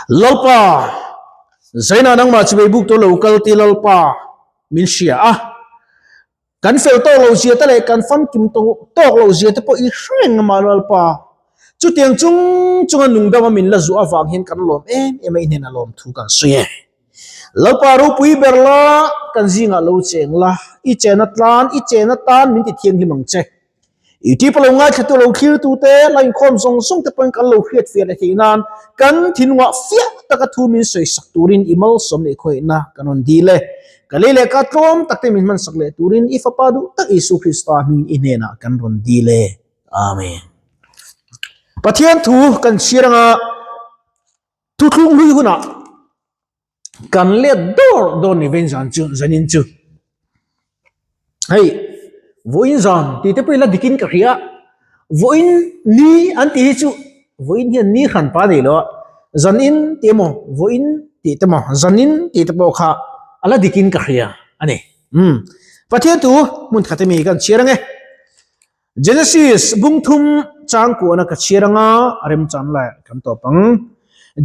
Lalpa, Zaina nangmah chivei buk tu lo kal ti Lalpa min hria a. Kan fel tawk lo zia te leh kan famkim tawk lo zia te pawh i hreng a Lalpa. Chutiang chung chunga nungdama min la zuah avang hian kan lawm em em a, i hnenah lawm thu kan sawi e. Lalpa ropui ber la, kan zingah lo cheng la, i chena tlan, i chena tan min ti thianghlim ang che. I tip a lo ngaithlatu lo thlirtute, la inkhawm zawng zawng te pawhin kan lo hriatfiah leh theih nan kan thinlungah fiah taka thu min sawisak turin i malsawm leh khawihna kan rawn dil e. Ka lei leh ka tlawm takte min hmansak leh turin i Fapa duh tak Isu Krista hming i hnenah kan rawn dil e. Amen. Pathian thu kan chhiar anga thuthlung hlui hunah kan let dawr dawr ni vein zan chu zanin chu hei vawiin zan tih te pawh ila dikin ka hria vawiin ni an tih hi chu vawiin hian ni hran pa nei lo a zanin tih emaw vawiin tih te maw zanin tih te pawh kha a la dikin ka hria a ni umm Pathian thu hmun khat ami kan chhiar ang e. Genesis bung thum chang kuahna ka chhiar anga a remchan lai kan tawp ang.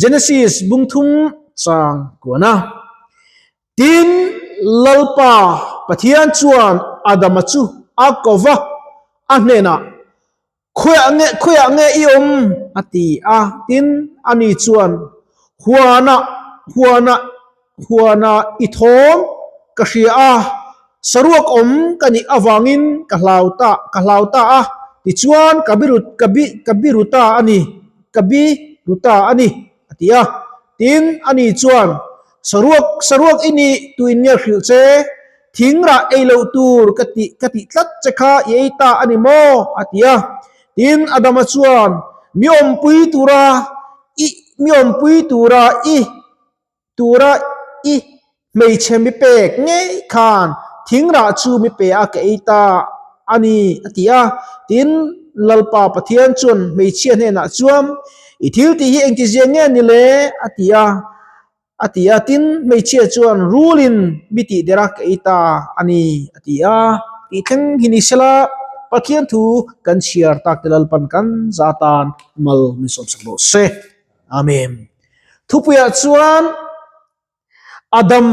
Genesis bung thum chang kuahna. Tin, Lalpa Pathian chuan Adama chu a ko va, a hnenah, Khawiah nge, khawiah nge i awm? a ti a. Tin, ani chuan, Huanah, huanah, Huanah i thawm ka hria a, saruak awm ka nih avangin ka hlau ta, ka hlau ta a, tichuan ka bi ka bi ka bi ru ta a ni, ka bi ru ta a ni, a ti a. Tin, ani chuan, Saruak, saruak i nih tuin nge hrilh che? Thing rah ei loh tur ka tih ka tih tlat che kha i ei ta a ni maw? a ti a. Tin, Adama chuan, Mi awmpui tura i, mi awmpui tura i, Tura i hmeichhe mi pek ngei khan thingrah chu mi pe a ka ei ta a ni, a ti a. Tin, Lalpa Pathian chuan hmeichhia hnenah chuan, I thil tih hi engtizia nge ni le? a ti a, a ti a. Tin, hmeichhia chuan, Rulin mi tih derh a ka ei ta a ni, a ti a. Tih thleng hi ni sela, Pathian thu kan chhiar tak te Lalpan kan za tan mal min sawmsak rawh se. Amen. Thupuiah chuan Adam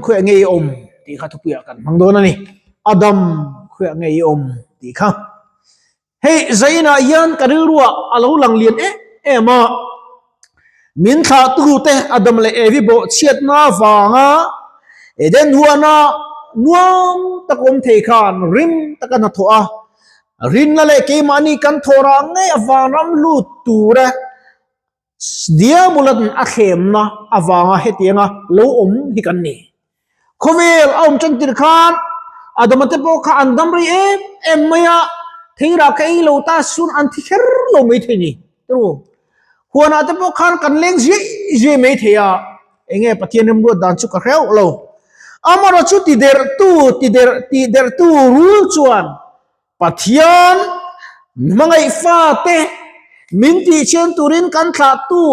khuah ngei awm tih kha thupuiah kan hmang dawn a ni. Adam khuah ngei awm tih kha. Hei zainah hian ka rilruah a lo lang lian em em a. Min thlahtu te Adam leh Evi bawh chhiatna avanga Eden huana nuam tak awm thei khan rim taka hnathawh a. Rinna leh keimahni kan thawh rah ngei avang ram lut tura Diabolan a thlemna avanga hetianga lo awm hi kan ni. Khawvel a awm tan tir khan Adama te pawh kha an dam rei em em mai a, theirah ka ei lo ta sun an thi kher lo mai thei ni. Turu, huanah te pawh khan kan leng ziai ziai mai thei a, enge Pathian remruat dan chu ka hreuh lo. Amarawh chu tiderhtu, tiderh, tihderhtu rul chuan Pathian hmangaih fate min tihchhian turin kan thlahtu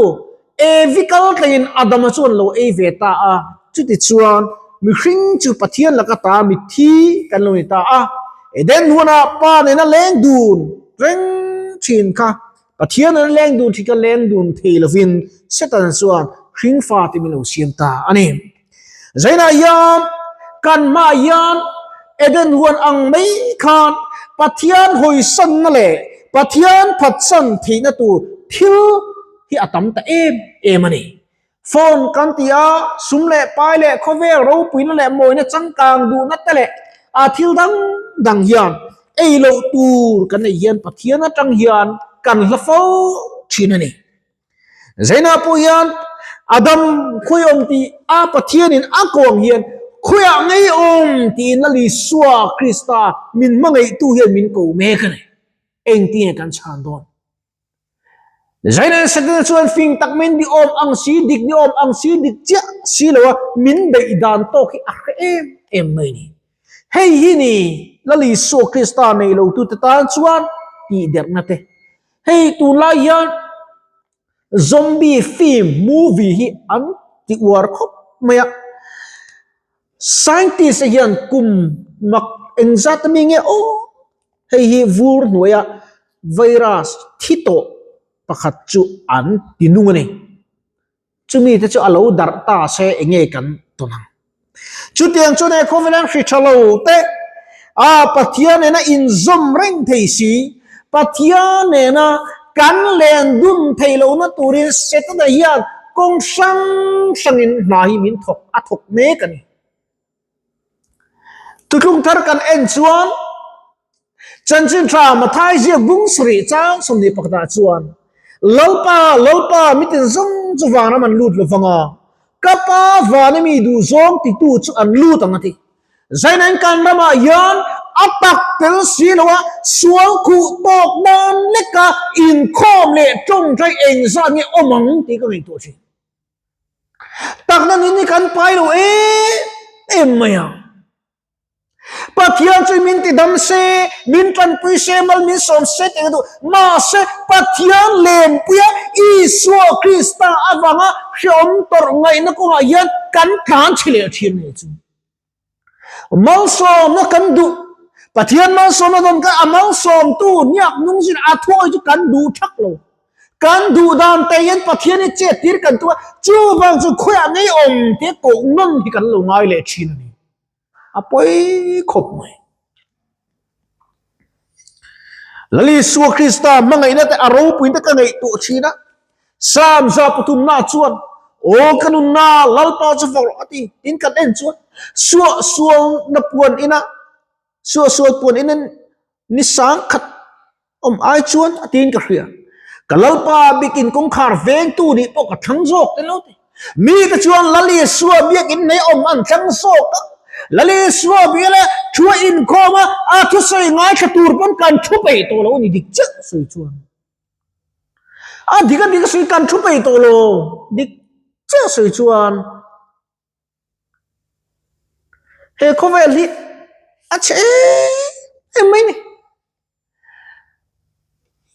Evi kal thlengin Adama chuan lo ei ve ta a. Chutichuan mihring chu Pathian laka ta mitthi kan lo ni ta a. Eden hunah pa nena leng dun reng thin kha Pathian nena leng dun thin kha leng dun thei lovin Satan chuan hring fate min lo siam ta a ni. Zainah hian kan hmaah hian Eden huan ang mai khan Pathian hawisanna leh Pathian phatsan theihna tur thil hi a tam ta em em a ni. Phone kan ti a, sum leh pai leh khawvel ropuina leh mawina changkang duhna te leh a thil dang dang hian ei loh tur kan nei hian Pathian atang hian kan hla fo thin a ni. Zaina pawh hian Adam khawi awm tih a Pathianin a ko ang hian khawiah ngei awm tiin Lal Isua Krista min hmangaihtu hian min ko mek a ni. Engtinge kan chhan dawn? Zaina Setana chuan fing tak min di awm ang si, dik ni awm ang si, dik chiah si lo a min beih dan tawk hi a hre em em mai ni. Hei hi ni Lal Isua Krista nei lo tute tan chuan tihderhna te Hei tunlai hian zombie film movie hi an ti uar khawp mai a, scientist te hian kum mak engzat ami nge aw hei hi vur hnuaia virus thi tawh pakhat chu an ti nung a ni. Chumi te chu a lo darh ta se enge kan tawn ang? Chutiang chuan he khawvelan hri tha lo te a Pathian nena inzawm reng thei si, Pathian nena kan len dun thei lohna turin Setana hian kawng hrang hrangin hna hi min thawk a thawk mek a ni. Thutlung thar kan en chuan Chanchin tha Mathai ziak bung sarih chang 21 ah chuan Lalpa, Lalpa, mitin zawng chu vanram an lut lovang a, ka pa vana mi duh zawng titu chu an lut ang a ti. Zainain kan ramah hian a tak tel si lo a, sual khuh tawk nan leka inkhawm leh tawngtai engzat nge awm ang tih ka ngaihtuah thin. Takna nun hi kan pai lo em em mai a. Pathian chu min ti dam se, min tanpui se, mal min sawm se tih ka duh. Mahse, Pathian lenpuia Isua Krista avanga hreawm tawrh ngaihna kawngah hian kan tlan chhe leh thin a nih chu. Malsawmna kan duh. Pathian malsawmna dawn kha a malsawmtu hniak nung zin a thuawi chu kan duh thak lo. Kan duh dan te hian Pathian hi chet tir kan tum a, chuvang chu khawiah ngei awm te koh nawn hi kan lo ngai leh thin a ni. A pawi khawp mai. Lal Isua Krista hmangaihna te a ropuina te ka ngaihtuah thin a, Psalm 103 chuan, Aw ka nunna, Lalpa chu fak rawh a ti. Tin kan en chuan, suah sualna puan ina, suah sual puan ina ni sang khat awm ai chuan a tiin ka hria. Ka Lalpa bikin kawngkhar vengtu nih pawh ka thlang zawk te lo ti. Mite chuan Lal Isua biakinn nei awm an thlang zawk a, Lal Isua bia leh thu a inkhawm a, a thusawi ngaithla tur pawn kan thu peih tawh lo a ni dik chiah sawi chuan. A dik a dik a sawi kan thu peih tawh lo dik chiah sawi chuan he khawvel hi a chhe em em mai a ni.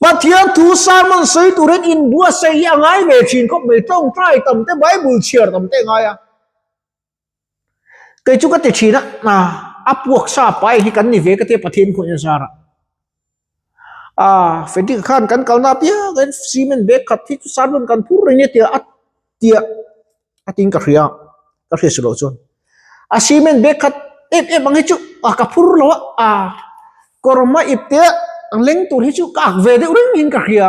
Pathian thu sermon sawi turin inbuatsaih hi a ngai ve thin khawp mai, tawngtai tam te, Bible chhiar tam te a ngai a. Kei chu ka ti thin a, a puak sa pai hi kan ni ve ka tia Pathian khaw in a zar a. Aa, Frederick khan kan kalna apiang hian cement bag khat hi chu sermon kan phur reng nia tia a tia a tiin ka hria a, ka hriat si loh chuan. A cement bag khat em em ang hi chu a ka phur lo a, a kawrma ip te ang leng tur hi chu ka ak ve deuh reng in ka hria.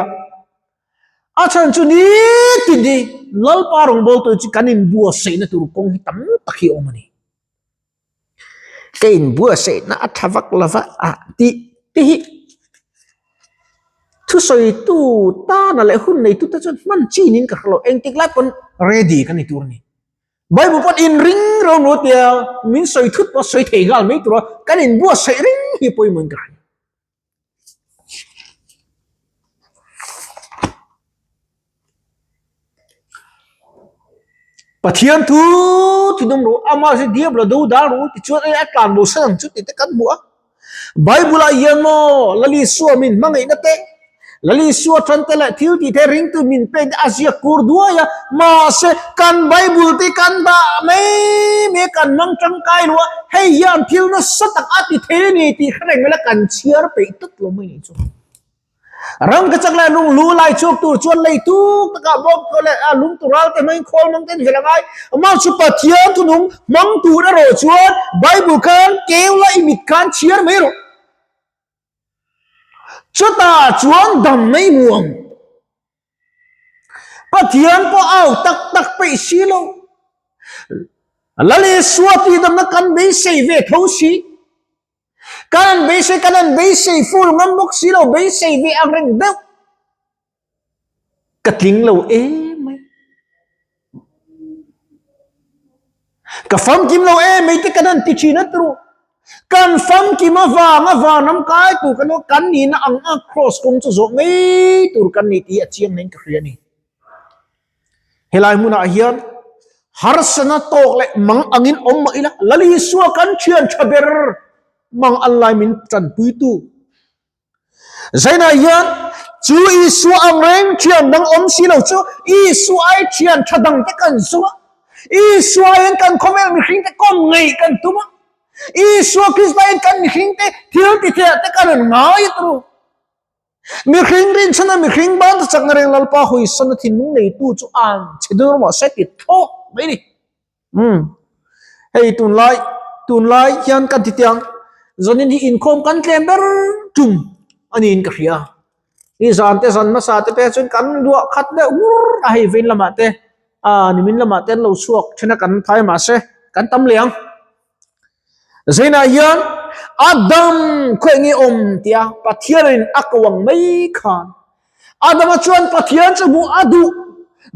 A chhan chu nitin hi Lalpa rawngbawltu chu kan inbuatsaihna tur kawng hi tam tak hi a awm a ni. Ka inbuatsaihna a tha vak lo va a tih te hi thusawitu tana leh hun neitu te chuan hman chin in ka hre lo engtik lai pawn ready ka ni tur a ni. Bible pawn inring reuh nu tia min sawi thut pawh sawi thei nghal mai tura kan inbuatsaih reng hi pawimawh in ka hria. Pathian thu thinawm rawh ama chu diablo do dal rawh tichuan hei a tlan bo san ang chu tih te kan hmu a Bible ah hian maw Lal Isua min hmangaihna te Lal Isua tan te leh thil tih te ringtu min pek te a ziak kur duai a mahse kan Bible te kan dah mai mai a kan hmang tangkai lo a hei hian thil nasa tak a ti thei a ni tih hre reng ila kan chhiar peih tlat lo mai ni chu. Ram ka chak leh lung lu lai chhuak tur chuan lei tuk takah bawm thaw leh a lung tur ral te hmangin khawl hmang ten vel a ngai. Amah chu Pathian thunung hmang tur erawh chuan Bible khan keu la i mit khan chhiar mai rawh. Chutah chuan dam mai hmu ang. Pathian pawh au tak tak peih si lo. Lal Isua tihdamna kan beisei ve tho si. Kan an beisei, kan an beisei full ngam bawk si lo, beisei ve ang reng deuh. Ka tling lo em mai. Ka famkim lo em mai te kan han ti thin a turu. Kan famkim avanga vanram kai tur kan kan nihna ang a cross kawng chu zawh mai tur kan ni tih hi a chiang hlein ka hria a ni. Helai hmunah hian harsana tawk leh mang angin awm mah ila, Lal Isua kan thian tha ber mang an lai min tanpuitu. Zainah hian chu Isua ang reng thian dang awm si lo chu Isua ai thian tha dang te kan zawng a, Isua hian kan khawvel mihring te kawm ngei kan tum a, Isua Krista hian kan mihring te thil ti theih ah te kan rawn ngai a turu. Mihring rinchhana mihring ban ta chakna reng Lalpa hawisana thinlung neitu chu an chhe dun rawh se ti thlawk mai ni. Umm hei tunlai tunlai hian kan ti tiang zanin hi inkhawm kan tlem ber tum a niin ka hria. Ni zan te zan hmasa te pek chuan kan luah khat deuh ngur a hei vein lamah te ah nimin lamah te an lo chhuak then a kan phai mahse kan tam leh ang. Zainah hian Adam khaw eng nge awm tia Pathianin a ko ang mai khan Adama chuan Pathian chu hmuh a duh.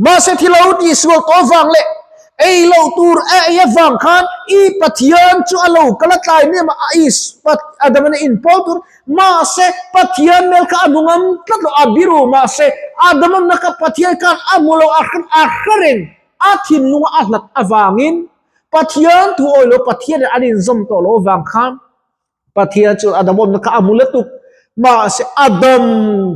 Mahse thi lo tih sual tawh avang leh ei loh tur a ei avang khan i Pathian chu a lo kal a tlai nem a, a is Adama nen inpawl tur. Mahse Pathian hmel kha a hmu ngam tlat lo, a biru. Mahse Adama na kha Pathian khan a hmu lo, a hre reng. A thinlunga a hlat avangin Pathian thu awi lo Pathianin an inzawm tawh loh avang khan Pathian chu Adam awmna kha a hmu lutuk. Mahse Adam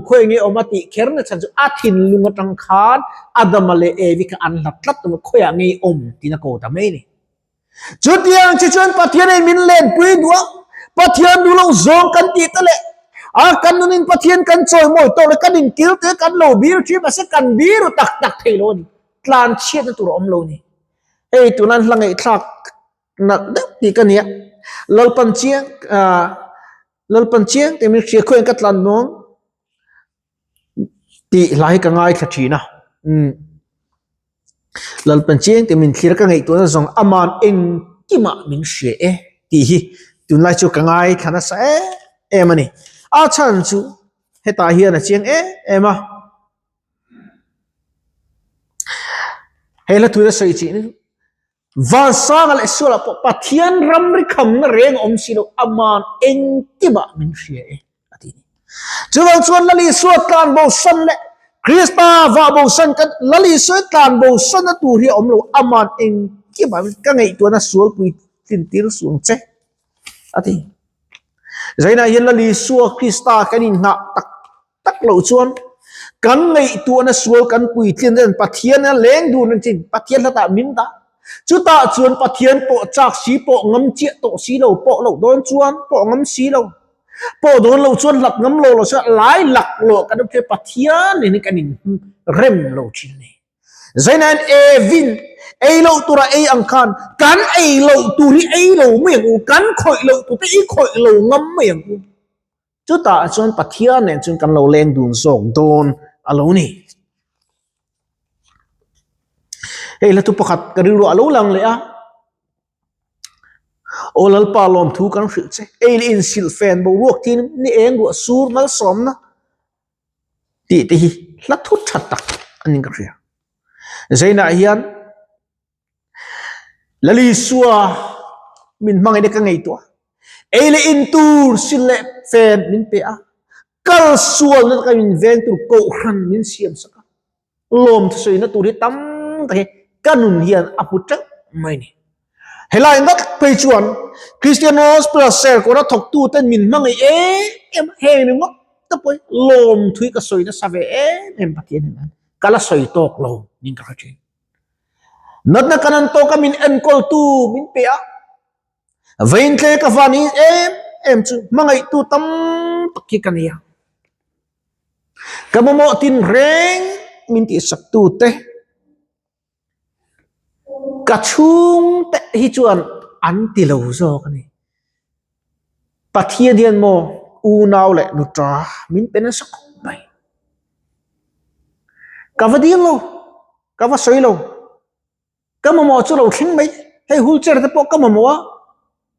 khawi nge awm a tih kher na chhan chu a thinlung atang khan Adama leh Evi kha an hlat tlat tawh a, khawiah nge i awm tiin a ko ta mai a ni. Chutiang chi chuan Pathianin min lenpui duh a, Pathian duh loh zawng kan tih te leh a kan nunin Pathian kan chawimawi tawk leh kan inkil te kan lo bir thin mahse kan biru tak tak thei lo a ni. Tlanchhiatna tur a awm lo a ni. Hei tuna hla ngaihthlak nalh deuh tih ka nia. Lalpan chiang ah Lalpan chiang tih min hria khawiah ka tlan nuam tih hla hi ka ngaithla thin a. Umm Lalpan chiang tih min thlir ka ngaihtuahna zawng aman engkimah min hria e tih hi tunlai chu ka ngaithla nasa em em a ni. A chhan chu hetah hian a chiang em em a. Hei hla tuina sawi chi ni Vansanga leh Suala pawh Pathian ramri khamna reng a awm si lo, aman engkimah min hria e a ti ni. Chuvang chuan Lal Isua tlan bosan leh Krista vah bosan kan Lal Isua tlan bosanna tur hi a awm lo, aman engkimah ka ngaihtuahna sualpui tlintir suang che a ti. Zainah hian Lal Isua Krista kan inngah tak tak loh chuan kan ngaihtuahna sual kan puitlin hian Pathian a leng dun ang chin Pathian hlatah min dah. Chutah chuan Pathian pawh chak si pawh ngam chiah tawh si lo pawh loh dawn chuan pawh ngam si lo pawh dawn loh chuan hlat ngam lo lo chuan lai lak loh kan awm thei Pathian nen hi kan in rem lo thin a ni. Zainain Evin ei loh tura ei ang khan kan ei loh tur hi ei lo mai ang u, kan khawih loh tur te i khawih lo ngam mai ang u. Chutah chuan Pathian nen chuan kan lo leng dun zawk dawn a lo ni. Hei hla thu pakhat ka rilru a lo lang leh a. Aw Lalpa lawmthu kan hrilh che. Ei leh insilh fen boruak tin ni eng ruah sur malsawmna tih te hi hla thu tha tak a ni ka hria. Zainah hian Lalisua min hmangaihna ka ngaihtuah a, ei leh in tur sil leh fen min pe a, kal sualna ka min veng tur kohhran min siam sak a, lawm thusawiina tur hi tam tak hi ka nun hian a hmu teuh mai a ni. Helai ngat phei chuan Christian Hospital Serkawna thawktu ten min hmangaih em em a, heng ringawt te pawh hi lawm thui ka sawi nasa ve em em Pathian hian ka la sawi tawk lo niin ka hre thin. Natna kan an tawk a min enkawltu min pe a, vaintle ka van in em em chu hmangaihtu tam tak hi ka ni a. Ka mamawh tin reng min tihsaktu te, ka chhungte hi chuan an ti lo zawk a ni. Pathian hian maw unau leh nuta min pe nasa khawp mai. Ka va dil lo, ka va sawi lo, ka mamawh chu lo thleng mai, hei wheelchair te pawh ka mamawh a,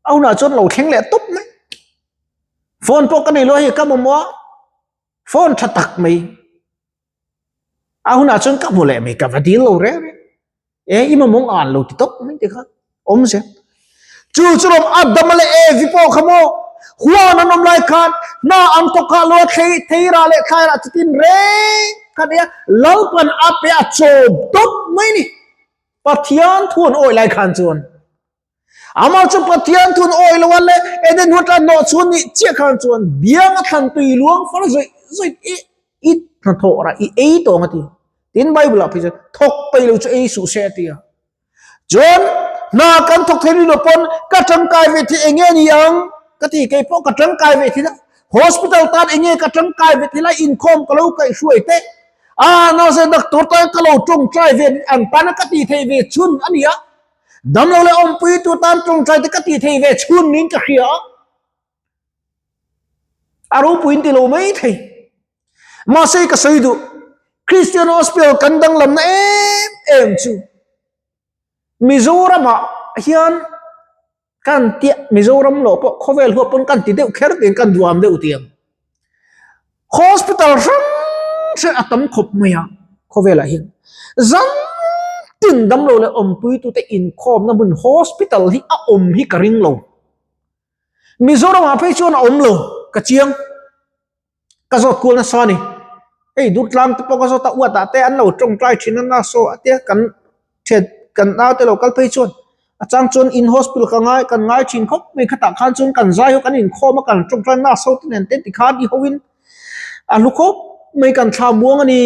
a hunah chuan lo thleng leh tawp mai. Phone pawh ka nei lo a hei ka mamawh a, phone tha tak mai. A hunah chuan ka hmu leh mai, ka va dil lo reng reng. E i mamawng an lo ti tawp mai ti kha awm zel. Chu chu lawm Adama leh Evi pawh kha maw huan an awm lai khan hna an thawk kha lo a thlei thei rah leh thlai rah chitin reng kha nia Lalpan a pe a chawm tawp mai ni. Pathian thu an awih lai khan chuan Amah chu Pathian thun awih lo a le Eden huat a hnawh chhun nih chiah khan chuan biang a thlan tui luang far zawih zawih i i hnathawh rah i ei tawng a ti. Tin Bible ah phei chuan thawk peih lo chu ei suh se a ti a. Chuan hna kan thawk thei rin lo pawn ka tangkai ve thei eng nge ni ang ka ti kei pawh ka tangkai ve thin a. Hospital tan enge ka tangkai ve thei lai inkhawm ka lo kaihhruai te. A nurse doctor tan ka lo tawngtai ve an tana ka tih theih ve chhun a ni a. Damlo leh awmpui tu tan tawngtai te ka tih theih ve chhun niin ka hria a. A ropuiin ti lo mai thei. Mahse ka sawi duh, Christian Hospital kan danglamna em em chu Mizoramah hian kan tia Mizoram loh pawh khawvel huap pawn kan ti deuh kher tiin kan duam deuh tiang. Hospital hrang hrang a tam khawp mai a khawvelah hian. Zan tin damlo leh awmpuitute inkhawmna hmun hospital hi a awm hi ka ring lo. Mizoramah phei chuan a awm lo ka chiang. Ka zawt kual nasa a ni. Hei Durtlang te pawh ka zawt a, uatah te an lo tawngtai thin a nurse aw a tia kan thian kan naute lo kal phei chuan a chang chuan in hospital ka ngai kan ngai thin khawp mai khatah khan chuan kan zai ho kan inkhawm a kan tawngtai nurse ho te nen te tikhan i hoin a hlu khawp mai kan thla muang a ni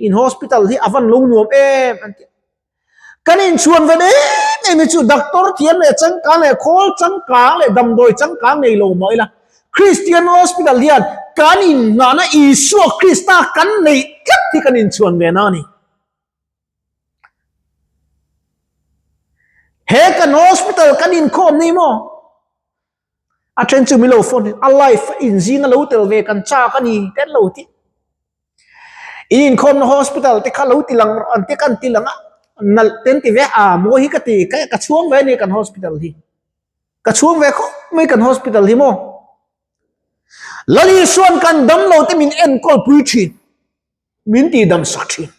in hospital hi a van lo nuam em an ti. Kan inchhuan ven em em hi chu doctor thiam leh changkang leh khawl changkang leh damdawi changkang nei lo mah ila Christian Hospital hian kan innghahna Isua Krista kan neih tlat hi kan inchhuan ve na a ni. He kan hospital kan inkhawm ni maw? A then chu milo phone a life inzinga lo tel ve kan chak a ni te an lo ti. In inkhawmna hospital te kha lo ti lang rawh an ti kan ti lang a, nalh te an ti ve a, mawi hi ka ti ka ka chhuang ve a ni kan hospital hi. Ka chhuang ve khawp mai kan hospital hi maw. Lal Isuan kan damlo te min enkawl pui thin, min ti dam sak thin.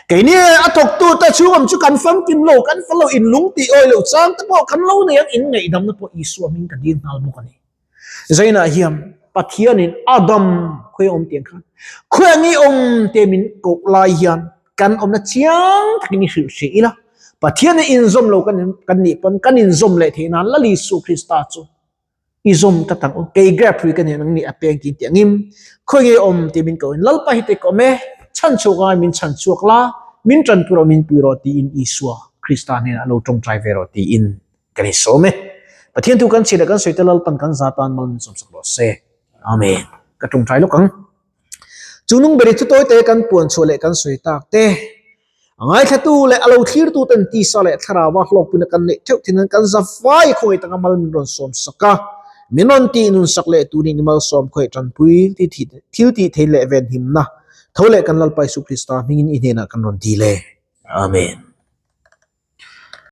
Keini a thawktu te chhungawm chu kan famkim lo, kan fel lo, inlung tih awi loh chang te pawh kan lo nei ang, inngaihdamna pawh Isua hming ka dil nghal bawk a ni. Zainah hian Pathianin Adam khawi a awm tiang khan khawi ang i awm te min koh lai hian kan awmna chiang takin i hrilh hrih ila, Pathianin inzawm lo kan kan nih pawn kan inzawm leh theih nan Lal Isu Krista chu i zawm ta tang u. Kei grep hrui ka nih ang nih a peng tin tih angin khawi nge awm tih min koh in Lalpa hi te ka awm e, chhan chhuak ngai min chhan chhuak la, min tanpui rawh min pui rawh tiin Isua Krista hnenah lo tawngtai ve rawh tiin Kan insawm e. Pathian thu kan chhiat leh kan sawi te Lalpan kan za tan mal min sawmsak rawh se. Amen. Ka tawngtai lawk ang. Chu nung beri chu tawite kan puan chhuah leh kan sawi tak te, a ngaithlatu leh a lo thlirtu ten tisa leh thlarau a hlawkpuina kan neih theuh thin an kan za fai khawi taka mal min rawn sawm sak a, min rawn tih nun sak leh turin i malsawm khawi tanpui thil tih theih leh venhimna tho leh kan Lalpa Isu Krista hmingin i hnenah kan rawn dil e. Amen.